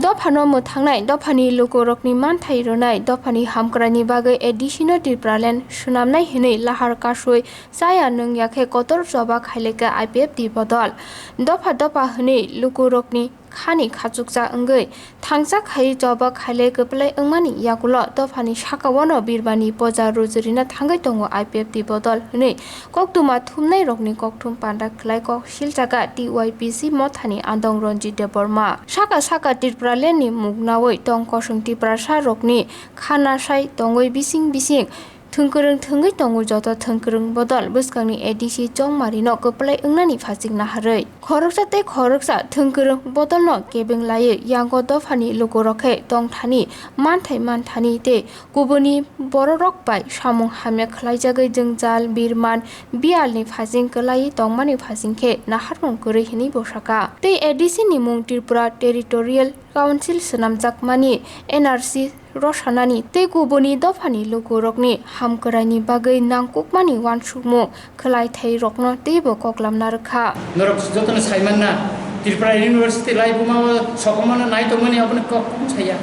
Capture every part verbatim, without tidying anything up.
Dophano mwthangnai, dophani lukurokni manthai rwnai, dophani hamkraini bagwi A D C no Tipraland swnamnai hwnwi lahar kasui chaya nungya khe kotor choba khailai khe I P F T bodol. Dopha dopha hwnwi lukurokni khani khachuksa wngwi thangsa khai choba khailai kwplai wngmani yagulo dophani sakao no birbani poja rujurina thangwi tongo I P F T bodol hwnwi koktwma thumnairokni kokthum panda khlai kok silchaka T Y P C mothani andong Ranjit Debbarma. Saka saka Tipralandni muknawi tong kosong Tiprasarokni khana sai tongwi bising bising thwngkwrwng thwngwi tongo joto thwngkwrwng bodol bwskangni A D C chongmarino kwplai wngnani phasing naharwi. Khoroksa tei khoroksa thwngkwrwng bodolno kebeng laiwi yango dophani lukurok khe tongthani manthai manthani tei kubuni bororok bai samung hamya khlaijagwi jwngjal, birman, biyalni phasing kwlaiwi tongmani phasing khe naharmung kwrwi hwnwi bo sakha. Tei A D C ni mung Tripura Territorial Council swnamjakmani N R C rosanani tei kubuni dophani lukurokni hamkwraini bagwi nangkukmani uansukmung khwlaithairokno teibo koklamna rwkha. Norok jotono saimanna, Tripura University laibuma o sokomano nai tongmani abono kok kung saya.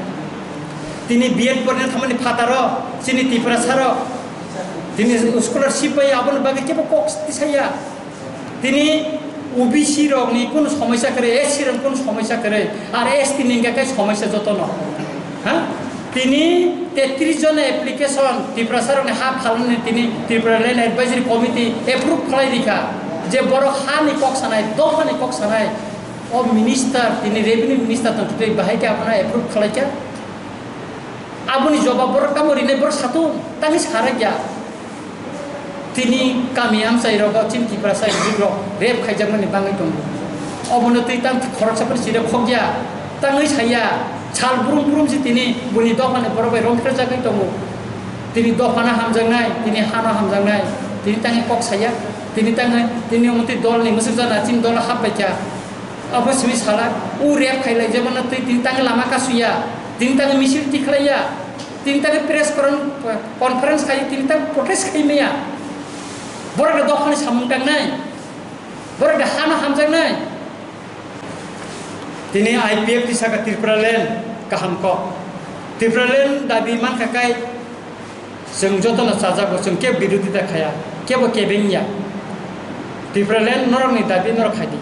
Tini B Ed porina thamani phataro, chini Tiprasarok, tini scholarship bai aboni bagwi kebo kok tisaya. Tini O B C rokni kunu somosya kwrwi, S C rokni kunu somosya kwrwi, ar S T ni hwnkhe kai somosya jotono. Ha? Tini tetris jon application Tiprasa rokni ha phalnani tini Tipraland Advisory Committee approve khlai rikha, je borok hani kok sanai, dophani kok sanai, o minister, tini revenue minister tong twi bahai khe abono approve khlaikha. Aboni jobab borok tamo rinai borok satung, tangwi sarakya. Tini kami amchai rogo chini Tiprasa rok rep khaijakmani bangwi tongo. Obono twi tang khoroksa phano chirok khokya, tangwi saya, sal brum brum si tini buni dophani borok bai romphre jagwi tongo. Tini dophano hamjaknai, tini hano hamjaknai, tini tangwi kok saya, tini tangwi tini omotwi dolni mwsuk jana chini dolo hap paikha. Abo simi sala, u rep khailai jemon twi tini tangwi lama kasuya, tini tangwi misil tikhlaiya, tini tangwi press conference khai, tini tang protest khai maya. Borok da dophani samung tangnai, borok da hano hamjaknai. Tini I P F T saka Tipraland kaham kok. Tipraland dabi mankha kai, chwng jotono chajago, chwng kebo birodita khaya, kebo kebeng ya. Tipraland norokni dabi norok khai di.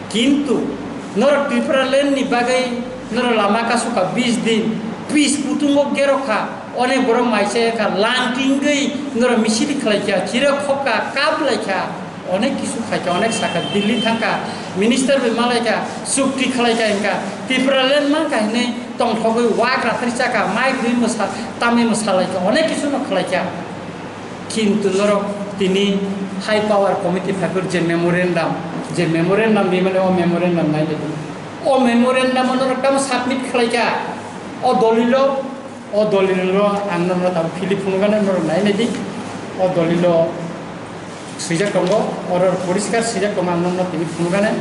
Kintu norok Tipraland ni bagwi norok lama kasukha bis din, bis kutungo gerokha, onek borok maisa kha, langtingwi norok misil khlaikha, chirok khokha, kap laikha. Onek kisu khaikha, onek sakha, Delhi thangkha, minister bai malaikha, chukti khalaikha hwnkha, Tipraland mankha hinwi tongthogwi wak rathari chakha, mic rwi mwsa, tamwi mwsalaikha, onek kisu no khalaikha. Kintu norok tini high power committee phaiphuru je memorandum, je memorandum rimani o memorandum nailaidu. O memorandum o norok tamo submit khalaikha, o dolilo O dolilo ang norok tamo philip phunukgani norok nai nai di. O dolilo swijak tongo, oro poriskar swijak tongo ang norok tini phunukgani.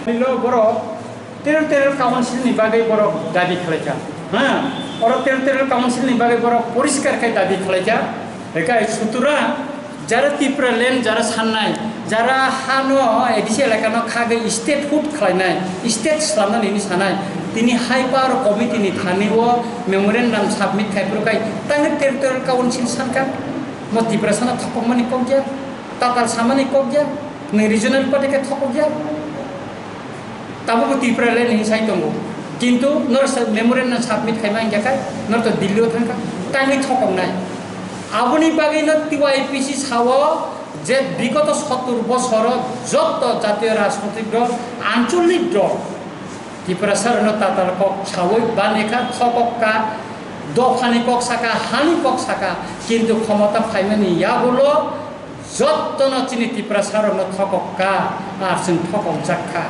Dolilo borok territorial council ni bagwi borok dabi khlaikha. Ha, oro territorial council ni bagwi borok poriskar khai dabi khlaikha. Ekai sutura Jara Tipraland, jara sannai, jara hano A D C elakano khagwi statehood khlainai, state slamnani hwnwi sanai, tini high power committee ni thani o memorandum submit khai phuru khai tangwi territorial council sankha, mo Tiprasano thokokmani kok ya, tatal samani kok ya, nwng regional party khe thokok ya. Tabukbo Tipraland hinwi sai tongo. Kintu norok sa-, memorandum submit khaima hinkhe kai, norok to Delhi o thangkha, tangwi thokoknai. Aboni bagwino T Y P C sao je bigoto sottur bosoro jotto jatiyo rajnotik dol, ancholik dol, Tiprasarokno tatal kok sawi banikha, thokokka, dophani kok saka, hani kok saka, kintu khomota phaimani yagulo jottono chini Tiprasarokno thokokka, ar chwng thokokjakha.